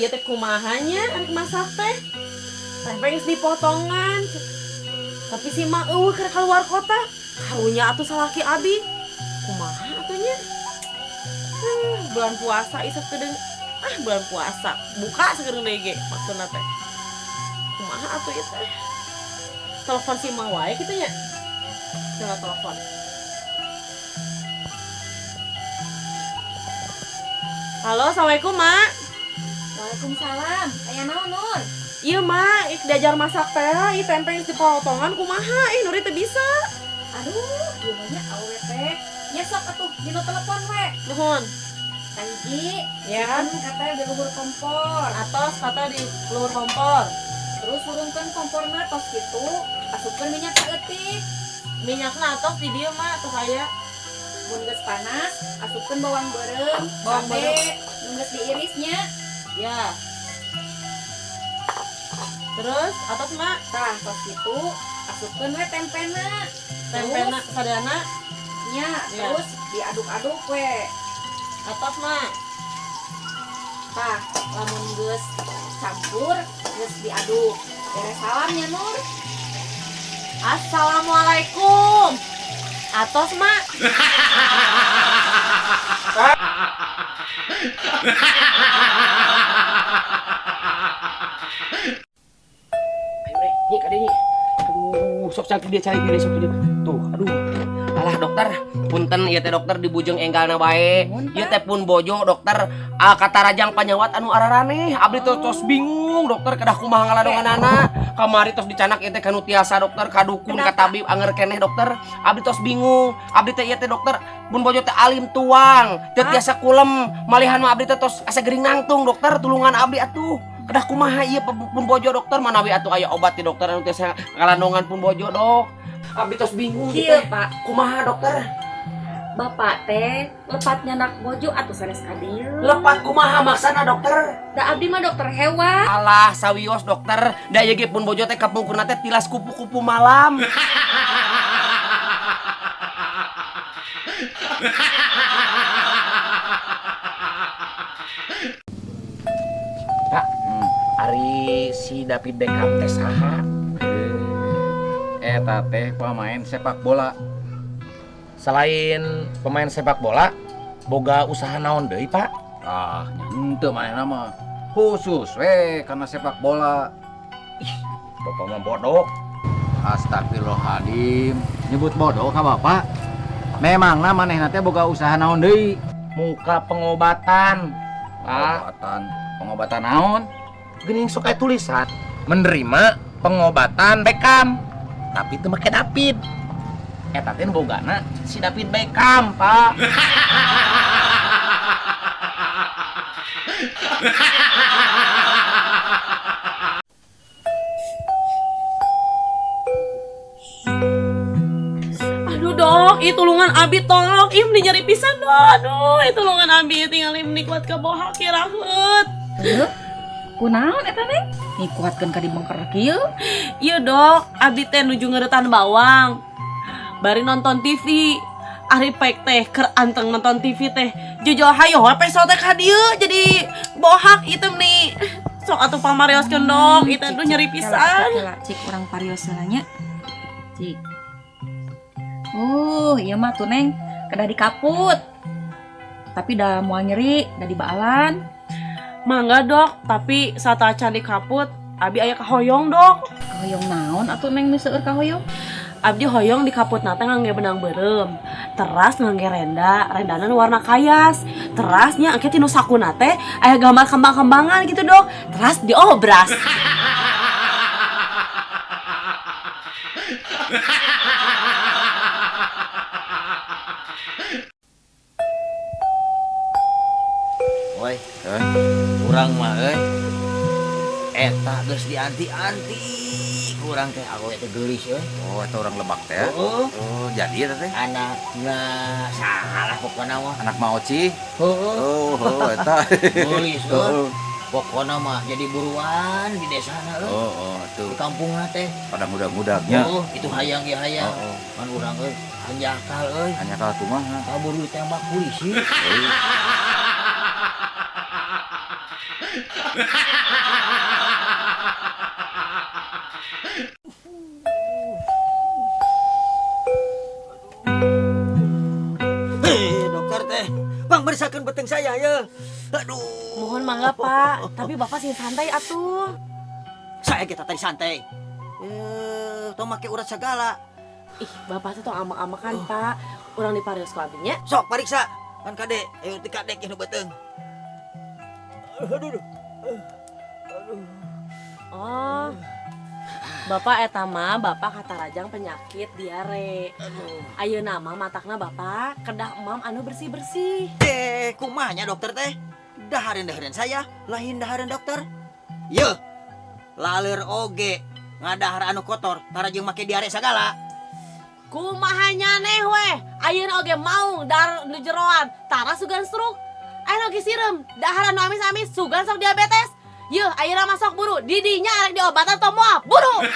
Ieu teh kumaha nya arek masak teh? Tempe geus dipotongan. Tapi si mak eueuh keur keluar kota. Karunya atuh salaki abi. Kumaha atuh nya? Bulan puasa isep kedeung. Ah, bulan puasa. Buka sakedeung deui ge maksudna teh. Kumaha atuh ieu teh? Telepon si mak wae kitu nya. Coba telepon. Halo, assalamualaikum, Mak. Waalaikumsalam. Aya naon, Nur? Iya, Mak, ik diajar masak teh, ieu tempe geus dipotongan kumaha? Ih, Nuri teu bisa. Aduh, ieu mah nya awewe teh. Nya sok atuh dina telepon we. Nuhun. Kahiji, Ya. kata di luhur kompor. Atos kata di luhur kompor. Terus hurungkeun komporna tos kitu, asupkeun minyak saeutik. Minyakna atos di dieu, Mak, tos aya. Mun geus panas, asupkeun bawang beureum, bawang cabe, nu geus diirisnya. Ya. Terus atos, Mak. Tah, tos kitu, asupkeun we tempena. Tempena sadayana? Nya, ya. Terus diaduk-aduk we. Atos, Mak. Tah, lamun geus campur, geus diaduk. Beres salamnya, Nur. Assalamualaikum. Atos, Mak. Ayo deh, nyi kade nyi. Aduh, sok cari dia, cari dia, sok dia. Tuh, aduh. Alah dokter, punten ieu teh dokter dibujeng enggalna wae. Ieu teh pun bojo dokter, katarajang panyawat anu araraneh. Abdi teh tos bingung dokter kedah kumaha ngaladonganana. Kamari tos dicanak ieu teh kanu tiasa dokter, ka dukun, ka tabib anger keneh dokter. Abdi tos bingung. Abdi teh ieu teh dokter, pun bojo teh alim tuang, teu tiasa kulem. Malihan mah abdi teh tos asa gering nangtung dokter, tulungan abdi atuh. Kedah kumaha ieu pun bojo dokter, manawi atuh aya obat ti dokter anu tiasa ngalandongan pun bojo dok. Abdi tos bingung kieu, teh. Pak. Kumaha dokter? Bapak teh lepat nyanak bojo atuh sanes ka dieu. Lepat kumaha maksana dokter? Da abdi mah dokter hewan. Alah sawios dokter, da ieu ge pun bojo teh kapungkurna teh tilas kupu-kupu malam. Pak, ari si David Beckham teh saha? Eta teh pemain sepak bola. Selain pemain sepak bola, boga usaha naon deui, Pak? Ah, henteu manehna mah. Khusus we karena sepak bola. Ih, bapak mah bodoh. Astagfirullahaladzim, nyebut bodoh ka bapak. Memangna manehna teh boga usaha naon deui? Muka pengobatan. Pak, pengobatan. Pengobatan naon? Geuning sok aya tulisan menerima pengobatan Beckham. Tapi teu make David. Eta teh bogana si David Beckham, Pak. Aduh dok, ih tulungan abi tolong, ih meni nyeri pisan dok. Aduh, ih tulungan abi tinggal meni kuat ka bohak kiraheut. Heuh. Kunaon eta Neng? Nikuatkeun ka dibengker kieu? Iya dok, abi teh nuju ngeretan bawang. Bari nonton TV. Ari pek teh keur anteng nonton TV teh. Jujur hayo we peso teh ka dieu jadi bohak ieu teh meni. Sok atuh pamarioskeun dok, ieu teh aduh nyeri pisan. Kela, cik urang parios heula nya. Cik. Oh, iya mah tuh Neng, kedah dikaput. Tapi dah moal nyeri, dah dibaalan. Mangga dok, tapi satacan dikaput, abi aya kahoyong dok. Kahoyong naon atuh Neng nu seueur kahoyong? Abdi hoyong dikaput nate ngangge benang beureum, teras ngangge renda, rendana nu warna kayas, terasnya engke tinu sakuna teh aya gambar kembang-kembangan gitu dok, teras diobras. Woi, urang mah euy. Eta geus dianti-anti kurang teh awewe teh geulis euy. Oh, eta urang Lebak teh. Heeh. Oh, jadi eta teh. Anakna salah pokona mah. Anak Mang Oci. Heeh. Oh, oh, eta. Geulis euy. Heeh. Pokona mah jadi buruan di desana euy. Oh, oh, tuh. Di kampungna teh. Pada muda-mudanya. Heeh, itu hayang ge hayang. Oh, oh. Kan urang euy hanjakal euy. Hanjakal kumaha? Kaburu ditembak polisi. Heuh. Hei, dokter teh, bang meriksakeun beuteung saya ya. Aduh. Mohon mangga, Pak. Tapi Bapak sing santai atuh. Saya kita tadi santai. Eh, tong make urat segala. Ih, Bapak tuh tong ambek-ambekan, Pak. Urang diparios ku abi nya. Sok pariksa. Kan kade, ayo ti kadek nu beuteung. Aduh. Aduh. Oh. Bapak eta mah bapak katarajang penyakit diare. Ayeuna mah matakna bapak kedah emam anu bersih-bersih. Eh, kumaha nya dokter teh? Dahareun-dahareun saya, lain dahareun dokter. Yeuh. Laleur oge ngadahar anu kotor, tara jeung make diare sagala. Kumaha nyaneh weh. Ayeuna oge mau dahar nu jeroan, tara sugan stroke. Ayeuna oge sireum, dahar anu amis-amis sugan sok diabetes. Yeuh, ayeuna masuk buru. Didinya arek diobatan atau moal? Buru.